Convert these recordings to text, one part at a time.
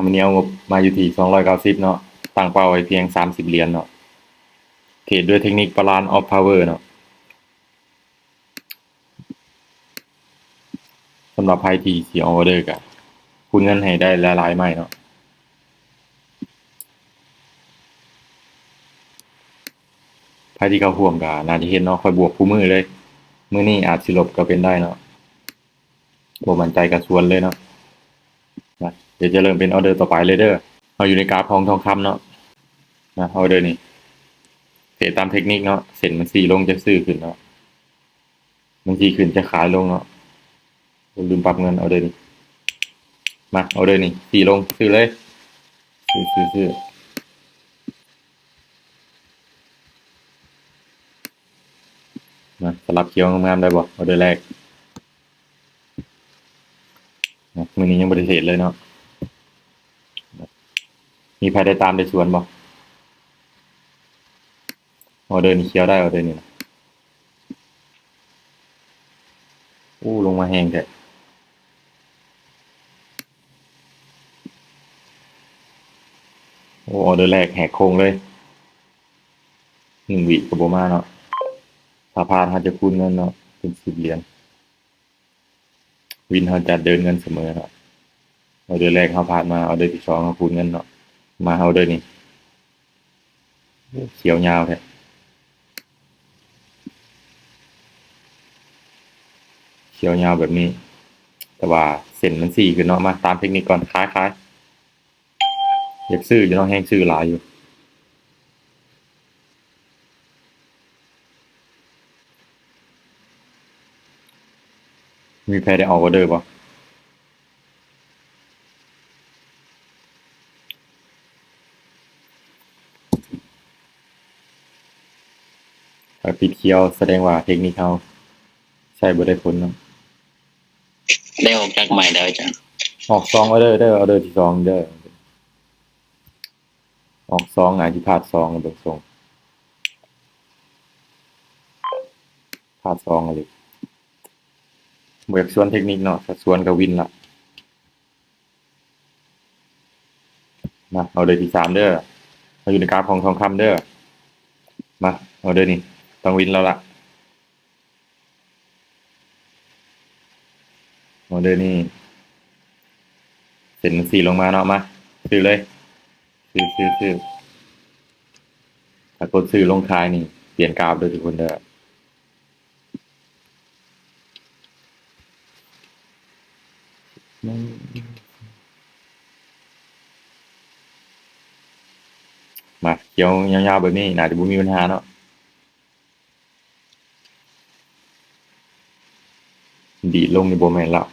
ມື້ນີ້ເອົາງົບມາຢູ່ທີ່ສອງຮ້ອຍເກົ້າສິບເນາະ, ຕັ້ງເປົ້າໄວ້ພຽງສາມສິບຫຼຽນເນາະ. ເທຣດດ້ວຍເທັກນິກ Balance of Power ເນາະ. ສຳລັບໃຜທີ່ຊິອອກອໍເດີ ກໍຄູນເງິນໃຫ້ໄດ້ຫຼາຍໆໄມ້ເນາະ. ໃຜທີ່ເຂົ້າຮ່ວມກໍໜ້າຈະເຫັນເນາະ, ຂ້ອຍບວກຄູ່ມື້ເລີຍ. ມື້ນີ້ອາດຊິລົບກໍເປັນໄດ້ເນາະ, ບໍ່ໝັ້ນໃຈກໍສວນເລີຍເນາະ. ນະ ດຽວຈະເລີ່ມເປັນອໍເດີຕໍ່ໄປເລີຍເດີ. ເຮົາຢູ່ໃນກາຟຂອງທອງຄຳເນາະ. ນະ ອໍເດີນີ້ ເທຣດຕາມເທັກນິກເນາະ, ເສັ້ນມັນຊີ້ລົງຈະຊື້ຂຶ້ນເນາະ, ມັນຊີ້ຂຶ້ນຈະຂາຍລົງເນາະ. ໂອ້ ລືມປັບເງິນ. ອໍເດີນີ້ ມາ ອໍເດີນີ້ຊີ້ລົງ ຊື້ເລີຍ ຊື້ ຊື້ ຊື້. ມາ ສະຫຼັບຂຽວງາມໆໄດ້ບໍ່? ອໍເດີແລກ. ນະ ມື້ນີ້ຍັງບໍ່ໄດ້ເທຣດເລີຍເນາະ. ມີໃຜໄດ້ຕາມໄດ້ສວນບໍ່? ອໍເດີນີ້ຂຽວໄດ້, ອໍເດີນີ້ນະ. ໂອ້ ລົງມາແຮງແທ້. ໂອ້ ອໍເດີແລກແຫກໂຄ້ງເລີຍ, ໜຶ່ງວິກໍບໍ່ມາເນາະ. ຖ້າພາດເຮົາຈະຄູນເງິນເນາະ ເປັນສິບຫຼຽນ. ວິນເຮົາຈະເດີນເງິນສະເໝີເນາະ. ອໍເດີແລກເຮົາພາດມາ, ອໍເດີທີສອງເຮົາຄູນເງິນເນາະ. ມາ ອໍເດີນີ້ ໂອ້ ຂຽວຍາວແທ້, ຂຽວຍາວແບບນີ້ ແຕ່ວ່າເສັ້ນມັນຊີ້ຂຶ້ນເນາະ. ມາ ຕາມເທັກນິກກ່ອນ, ຂາຍ ຂາຍ. ຢາກຊື້ຢູ່ເນາະ, ແຮງຊື້ຫຼາຍຢູ່. ມີໃຜໄດ້ອອກອໍເດີບໍ່? ຖ້າປິດຂຽວສະແດງວ່າເທັກນິກເຮົາໃຊ້ບໍ່ໄດ້ຜົນເນາະ. ໄດ້ອອກຈັກໄມ້ແລ້ວອາຈານ? ອອກສອງອໍເດີເດີ, ອໍເດີທີສອງເດີ. ອອກສອງ ອາດຊິພາດສອງ ເບິ່ງຊົງ ພາດສອງອີ່ຫຼີ. ບໍ່ຢາກສວນເທັກນິກເນາະ, ຖ້າສວນກໍວິນລະ. ມາ ອໍເດີທີສາມເດີ, ເຮົາຢູ່ໃນກາຟຂອງທອງຄຳເດີ. ມາ ອໍເດີນີ້ຕ້ອງວິນແລ້ວລະ. ອໍເດີນີ້ ເສັ້ນມັນຊີ້ລົງມາເນາະ, ມາ ຊື້ເລີຍ ຊື້ ຊື້ ຊື້. ຖ້າກົດຊື້ລົງຂາຍນີ້ ປ່ຽນກາບເດີທຸກຄົນເດີ. ມາ ຂຽວຍາວໆແບບນີ້ ໜ້າຈະບໍ່ມີບັນຫາເນາະ. ດີດລົງນີ້ບໍ່ແມ່ນລະ.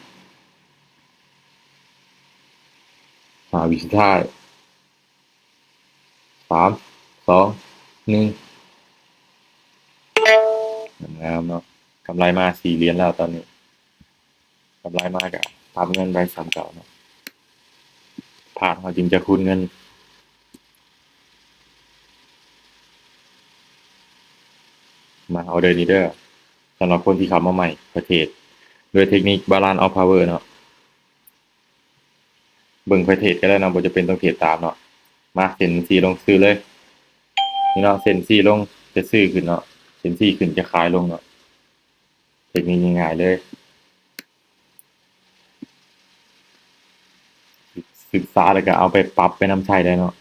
ຫ້າວິສຸດທ້າຍ. ສາມ ສອງ ໜຶ່ງ. ງາມເນາະ, ກຳໄລມາສີ່ຫຼຽນແລ້ວຕອນນີ້. ກຳໄລມາກະປັບເງິນໄດ້ສ່ຳເກົ່າເນາະ, ພາດເຮົາຈຶ່ງຈະຄູນເງິນ. ມາ ອໍເດີນີ້ເດີ, ສຳລັບຄົນທີ່ເຂົ້າມາໃໝ່, ຂ້ອຍເທຣດດ້ວຍເທັກນິກ Balance of Power ເນາະ. ເບິ່ງຂ້ອຍເທຣດກໍໄດ້ເນາະ, ບໍ່ຈຳເປັນຕ້ອງເທຣດຕາມເນາະ. ມາ ເສັ້ນຊີ້ລົງ ຊື້ເລີຍ. ນີ້ເນາະ, ເສັ້ນຊີ້ລົງຈະຊື້ຂຶ້ນເນາະ, ເສັ້ນຊີ້ຂຶ້ນຈະຂາຍລົງເນາະ. ເທັກນິກງ່າຍໆເລີຍ, ສຶກສາແລ້ວກໍເອົາໄປປັບໄປນຳໃຊ້ໄດ້ເນາະ.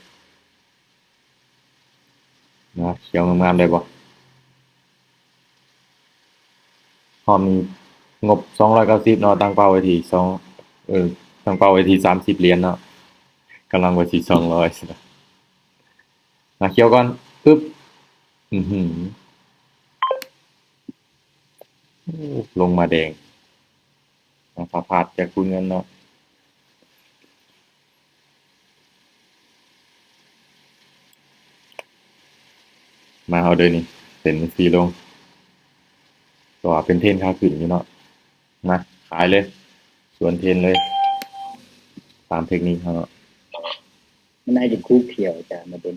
ນະ ຂຽວງາມໆໄດ້ບໍ່? ຮອບນີ້ງົບສອງຮ້ອຍເກົ້າສິບເນາະ, ຕັ້ງເປົ້າໄວ້ທີ່ສອງ ເອີ ຕັ້ງເປົ້າໄວ້ທີ່ສາມສິບຫຼຽນເນາະ, ກຳລັງວ່າຊິສອງຮ້ອຍ. ນະ ຂຽວກ່ອນ. ປຶບ ອືຫື ໂອ້ ລົງມາແດງ. ນະ ສາມາດຈະຄູນເງິນເນາະ. ມາ ອໍເດີນີ້ ເສັ້ນມັນຊີ້ລົງ ກໍວ່າເປັນເທຣນຂາຂຶ້ນຢູ່ເນາະ. ມາ ຂາຍເລີຍ, ສວນເທຣນເລີຍ, ຕາມເທັກນິກເຮົາເນາະ. ມັນໜ້າຈະຄູ່ຂຽວ ອາຈານ ມາເບິ່ງ.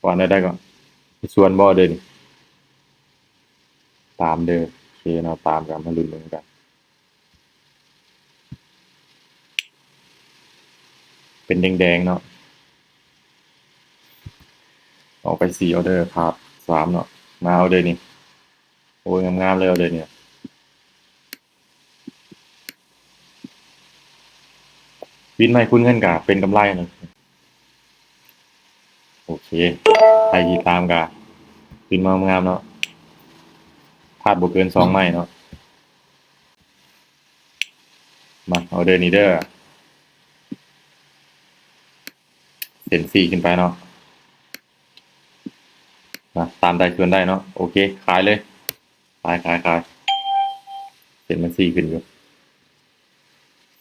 ວ່າແນວໃດກໍ ສວນບໍ່ເດີນີ້? ຕາມເດີ. ໂອເຄເນາະ, ຕາມກັນ ມາລຸ້ນເບິ່ງນຳກັນ. ເປັນແດງໆເນາະ ອອກໄປສີ່ອອເດີ ຂາດສາມເນາະ. ມາອອເດີນີ້ ໂອ້ຍ ງາມໆເລີຍອອເດີນີ້ ວິນໄມ້ຄູນເງິນກະເປັນກຳໄລເນາະ. ໂອເຄ ໃຜທີ່ຕາມກະຂຶ້ນມາງາມເນາະ ພາດບໍ່ເກີນສອງໄມ້ເນາະ. ມາ ອອເດີນີ້ເດີ ເສັ້ນສີ່ຂຶ້ນໄປເນາະ. ມາ ຕາມໄດ້ຊວນໄດ້ເນາະ. ໂອເຄ ຂາຍເລີຍ ຂາຍ ຂາຍ ຂາຍ. ເສັ້ນມັນສີ່ຂຶ້ນຢູ່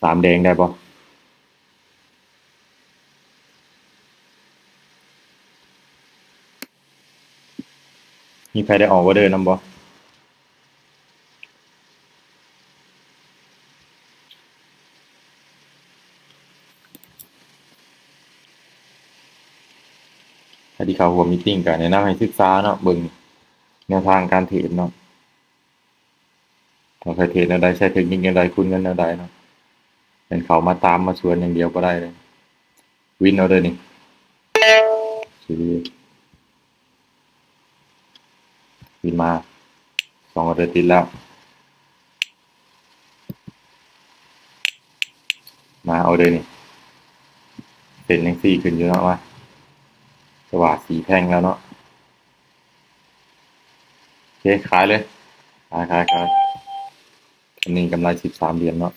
ສາມແດງໄດ້ບໍ່? ມີໃຜໄດ້ອອກອອເດີນຳບໍ່? ໃຜທີ່ເຂົ້າຮ່ວມມີດຕິງກະແນະນຳໃຫ້ສຶກສາເນາະ ເບິ່ງແນວທາງການເທຣດເນາະ. ເຮົາໃຊ້ເທຣດແນວໃດ ໃຊ້ເທັກນິກແນວໃດ ຄູນເງິນແນວໃດເນາະ. ແມ່ນເຂົ້າມາຕາມມາຊວນຢ່າງດຽວບໍ່ໄດ້ເດ້. ວິນເອົາເດີນີ້ ວິນມາສອງອອເດີຕິດແລ້ວ. ມາ ອອເດີນີ້ ເສັ້ນຍັງສີ່ຂຶ້ນຢູ່ເນາະ ມາ ສະຫວ່າງສີ່ແທ່ງແລ້ວເນາະ. ໂອເຄ ຂາຍເລີຍ ຂາຍ ຂາຍ ຂາຍ. ອັນນີ້ກຳໄລສິບສາມຫຼຽນເນາະ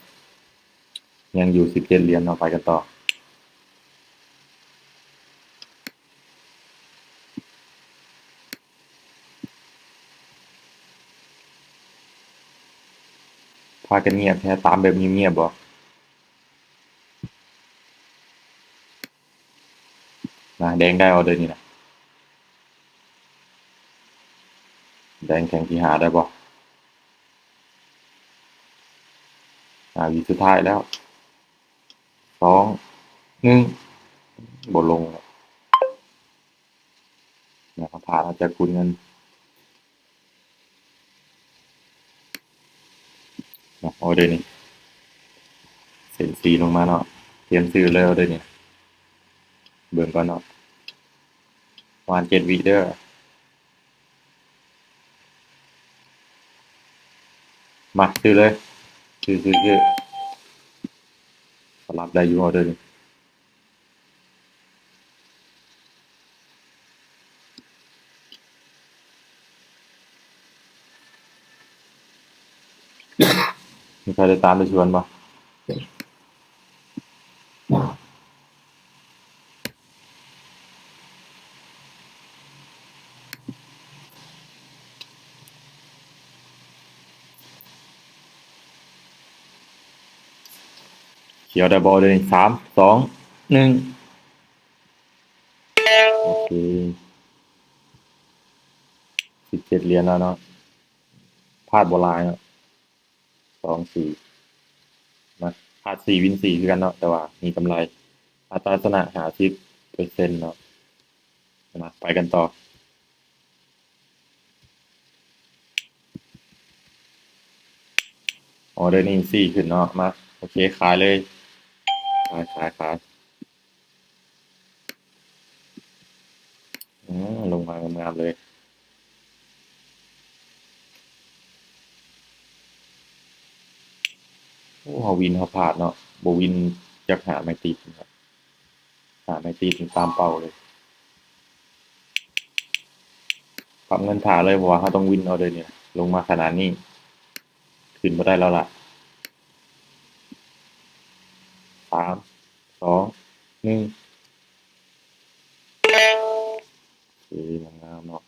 ຍັງຢູ່ສິບເຈັດຫຼຽນເນາະ. ໄປກັນຕໍ່ ພາກັນງຽບແທ້ ຕາມແບບງຽບໆບໍ່? ນະ ແດງໄດ້ອອເດີນີ້ນະ ແດງແທ່ງທີຫ້າໄດ້ບໍ່? ຫ້າວິສຸດທ້າຍແລ້ວ ສອງ ໜຶ່ງ ບໍ່ລົງ. ແລ້ວເຮົາພາດ ເຮົາຈະຄູນເງິນ ເນາະ. ອອເດີນີ້ ເສັ້ນສີ່ລົງມາເນາະ ຕຽມຊື້ເລີຍອອເດີນີ້ ເບິ່ງກ່ອນເນາະ ປະມານເຈັດວິເດີ. ມາ ຊື້ເລີຍ ຊື້ ຊື້ ຊື້ ສະຫຼັບໄດ້ຢູ່ອອເດີນີ້. ມີໃຜໄດ້ຕາມໄດ້ຊວນບໍ່? ຂຽວໄດ້ບໍ່ເດ? ສາມ ສອງ ໜຶ່ງ ໂອເຄ ສິບເຈັດຫຼຽນແລ້ວເນາະ ພາດບໍ່ຫຼາຍເນາະ ສອງ ສີ່ ມາ ພາດສີ່ ວິນສີ່ຄືກັນເນາະ ແຕ່ວ່າມີກຳໄລ ອັດຕາຊະນະຫ້າສິບເປີເຊັນເນາະ ມາ ໄປກັນຕໍ່. ອໍເດີນີ້ສີ່ຂຶ້ນເນາະ ມາ ໂອເຄ ຂາຍເລີຍ ຂາຍ ຂາຍ ຂາຍ ອືມ ລົງມາງາມໆເລີຍ ໂອ້ ເຮົາວິນເຮົາພາດເນາະ ບໍ່ວິນຈັກຫ້າໄມ້ຕິດເນາະ. ຫາໄມ້ຕີນຕາມເປົ້າເລີຍ ປັບເງິນຖ້າເລີຍ ເພາະວ່າເຮົາຕ້ອງວິນເອົາເດີນີ້ ລົງມາຂະໜາດນີ້ ຂຶ້ນບໍ່ໄດ້ແລ້ວລະ ສາມ ສອງ ໜຶ່ງ ໂອເຄ ງາມເນາະ.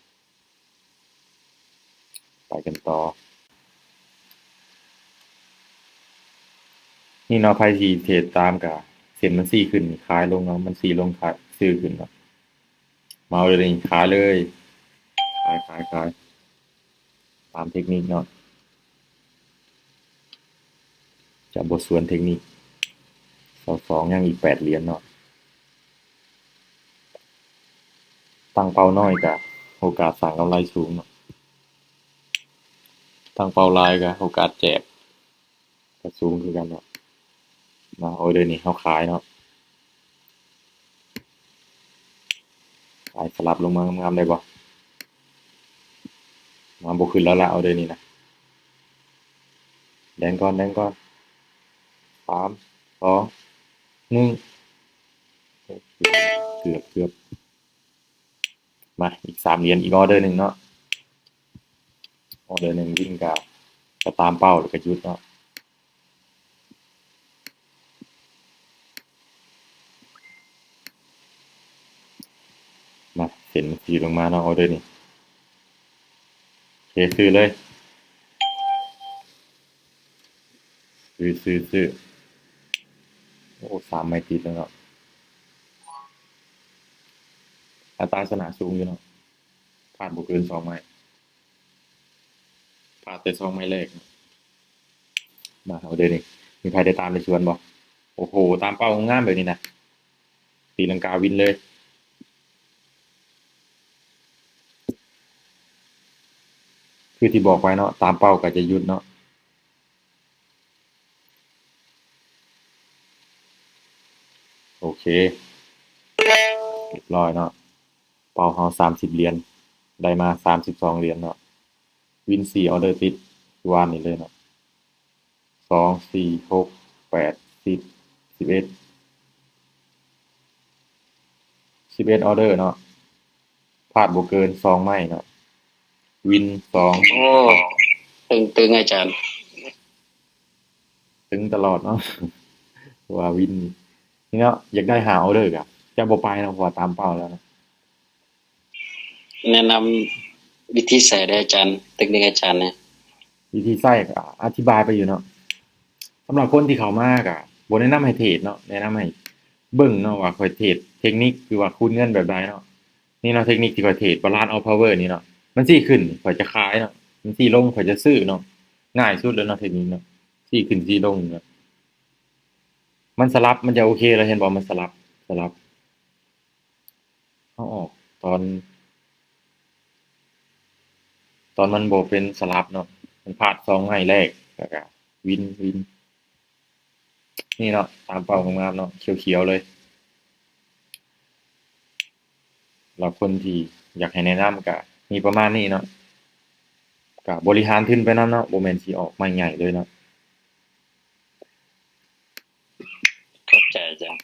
ໄປກັນຕໍ່ ນີ້ເນາະ ໃຜຊິເທຣດຕາມກະເສັ້ນມັນຊີ້ຂຶ້ນ ຂາຍລົງເນາະ ມັນຊີ້ລົງ ຂາຍ ຊື້ຂຶ້ນເນາະ ເມົາເລີຍ ຂາຍເລີຍ ຂາຍ ຂາຍ ຂາຍ ຕາມເທັກນິກເນາະ. ຈະບໍ່ສວນເທັກນິກ ຊາວສອງ ຍັງອີກແປດຫຼຽນເນາະ ຕັ້ງເປົ້ານ້ອຍກະໂອກາດສ້າງກຳໄລສູງເນາະ ຕັ້ງເປົ້າຫຼາຍກະໂອກາດແຈກກະສູງຄືກັນເນາະ ເນາະ ໂອເດີນີ້ເຮົາຂາຍເນາະ ສາຍສະຫຼັບລົງມາງາມໆ ໄດ້ບໍ່? ມາບໍ່ຂຶ້ນແລ້ວລະ ອໍເດີນີ້ນະ. ແດງກ່ອນ ແດງກ່ອນ. ສາມ ສອງ ໜຶ່ງ. ໂອເຄ ເກືອບ ເກືອບ. ມາ ອີກສາມຫຼຽນ ອີກອໍເດີໜຶ່ງເນາະ. ອໍເດີໜຶ່ງວິນກະ ກະຕາມເປົ້າ ແລ້ວກະຢຸດເນາະ. ມາ ເສັ້ນມັນຊິຫຼຸດລົງມາເນາະ ອໍເດີນີ້. ໂອເຄ ຊື້ເລີຍ. ຊື້ ຊື້ ຊື້. ໂອ້ ສາມໄມ້ຕິດແລ້ວເນາະ. ອັດຕາຊະນະສູງຢູ່ເນາະ. ພາດບໍ່ເກີນສອງໄມ້. ພາດແຕ່ສອງໄມ້ແລກ. ມາ ອໍເດີນີ້ ມີໃຜໄດ້ຕາມໄດ້ຊວນບໍ່? ໂອ້ໂຫ ຕາມເປົ້າງາມແບບນີ້ນະ. ຕີລັງກາວິນເລີຍ. ຄືທີ່ບອກໄວ້ເນາະ ຕາມເປົ້າກະຈະຢຸດເນາະ. ໂອເຄ ຮຽບຮ້ອຍເນາະ. ເປົ້າເຮົາສາມສິບຫຼຽນ ໄດ້ມາສາມສິບສອງຫຼຽນເນາະ. ວິນສີ່ອໍເດີຕິດ ຄືວານນີ້ເລີຍເນາະ. ສອງ ສີ່ ຫົກ ແປດ ສິບ ສິບເອັດ ສິບເອັດອໍເດີເນາະ. ພາດບໍ່ເກີນສອງໄມ້ເນາະ. ວິນສອງ. ໂອ້ ຕຶງໆ ອາຈານ. ຕຶງຕະຫຼອດເນາະ ເພາະວ່າວິນນີ້ເນາະ ຢາກໄດ້ຫ້າອໍເດີກະຈະບໍ່ໄປເນາະ ເພາະວ່າຕາມເປົ້າແລ້ວເນາະ. ແນະນຳວິທີໃຊ້ເດີອາຈານ ເຕັກນິກອາຈານແນ່. ວິທີໃຊ້ກະອະທິບາຍໄປຢູ່ເນາະ. ສຳລັບຄົນທີ່ເຂົ້າມາກະບໍ່ແນະນຳໃຫ້ເທຣດເນາະ ແນະນຳໃຫ້ເບິ່ງເນາະວ່າຂ້ອຍເທຣດເຕັກນິກ ຄືວ່າຄູນເງິນແບບໃດເນາະ. ນີ້ເນາະ ເຕັກນິກທີ່ຂ້ອຍເທຣດ Balance of Power ນີ້ເນາະ. ມັນຊີ້ຂຶ້ນຂ້ອຍຈະຂາຍເນາະ ມັນຊີ້ລົງຂ້ອຍຈະຊື້ເນາະ. ງ່າຍສຸດແລ້ວເນາະ ເຕັກນິກເນາະ ຊີ້ຂຶ້ນຊີ້ລົງເນາະ. ມັນສະຫຼັບ ມັນຈະໂອເຄເລີຍ ເຫັນບໍ່? ມັນສະຫຼັບ ສະຫຼັບ. ເຮົາອອກຕອນ ຕອນມັນບໍ່ເປັນສະຫຼັບເນາະ ມັນພາດສອງໄມ້ແລກ ແລ້ວກະວິນ ວິນ. ນີ້ເນາະ ຕາມເປົ້າງາມໆເນາະ ຂຽວໆເລີຍ. ແລ້ວຄົນທີ່ຢາກໃຫ້ແນະນຳກະມີປະມານນີ້ເນາະ ກະບໍລິຫານທຶນໄປນຳເນາະ ບໍ່ແມ່ນຊິອອກໄມ້ໃຫຍ່ເລີຍເນາະ. ຂອບໃຈອາຈານ.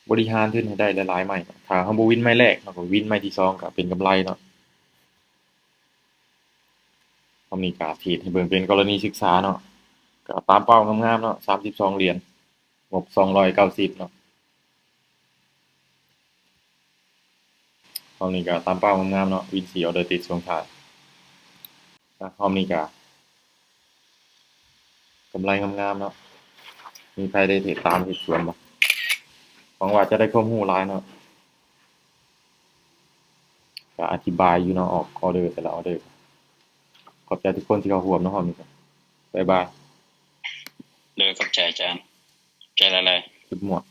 ບໍລິຫານທຶນໃຫ້ໄດ້ຫຼາຍໆໄມ້ເນາະ ຖ້າເຮົາບໍ່ວິນໄມ້ແລກ ເຮົາກະວິນໄມ້ທີສອງກະເປັນກຳໄລເນາະ. ຮອບນີ້ກະເທດໃຫ້ເບິ່ງເປັນກໍລະນີສຶກສາເນາະ ກະຕາມເປົ້າງາມໆເນາະ ສາມສິບສອງຫຼຽນ ງົບສອງຮ້ອຍເກົ້າສິບເນາະ. ຮອບນີ້ກະຕາມເປົ້າງາມໆເນາະ ວິນສີ່ອໍເດີຕິດຊ່ວງທ້າຍ. ອ່ະ ຮອບນີ້ກະກຳໄລງາມໆເນາະ. ມີໃຜໄດ້ເທດຕາມເຮັດສວນບໍ່? ຫວັງວ່າຈະໄດ້ຄວາມຮູ້ຫຼາຍເນາະ. ກະອະທິບາຍຢູ່ເນາະ ອອກອໍເດີແຕ່ລະອໍເດີ. ຂອບໃຈທຸກຄົນທີ່ເຂົ້າຮ່ວມເນາະ ຮອບນີ້ກະບາຍບາຍ. ໂດຍ ຂອບໃຈອາຈານ ຂອບໃຈຫຼາຍໆ ສຸດມວນ.